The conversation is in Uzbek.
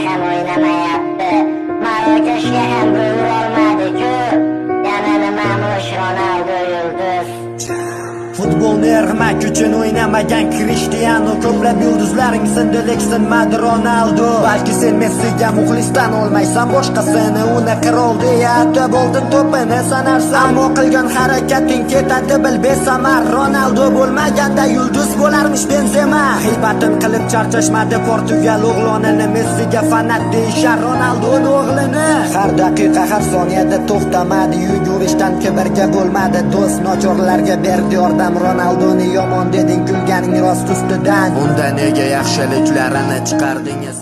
ham o'ynamayapti. Marokashga ham gol urolmadi-ku. Yana nimamush Ronaldo yulduz. Futbolni ermak uchun o'ynamagan Krishtianu. Ko'plab yulduzlaring sindi, lek sinmadi Ronaldo. Balki sen Messiga muxlisdan olmaysan boshqasini. Uni qirol deya atab, oltin to'pini sanarsan. Ammo qilgan harakating ketadi, bil, besamar. Ronaldo bo'lmaganda yulduz bo'larmish Benzema. G'iybatin qilib charchashmadi Portugal o'g'lonini. Messiga fanat deyishar Ronaldoni o'g'lini. Har daqiqa, har soniyada to'xtamadi yugurishdan, kibrga bo'lmadi do'st, nochorlarga berdi yordam. Ronaldoni yomon deding, kulganing rost ustidan. Unda nega yaxshiliklarini chiqardingiz?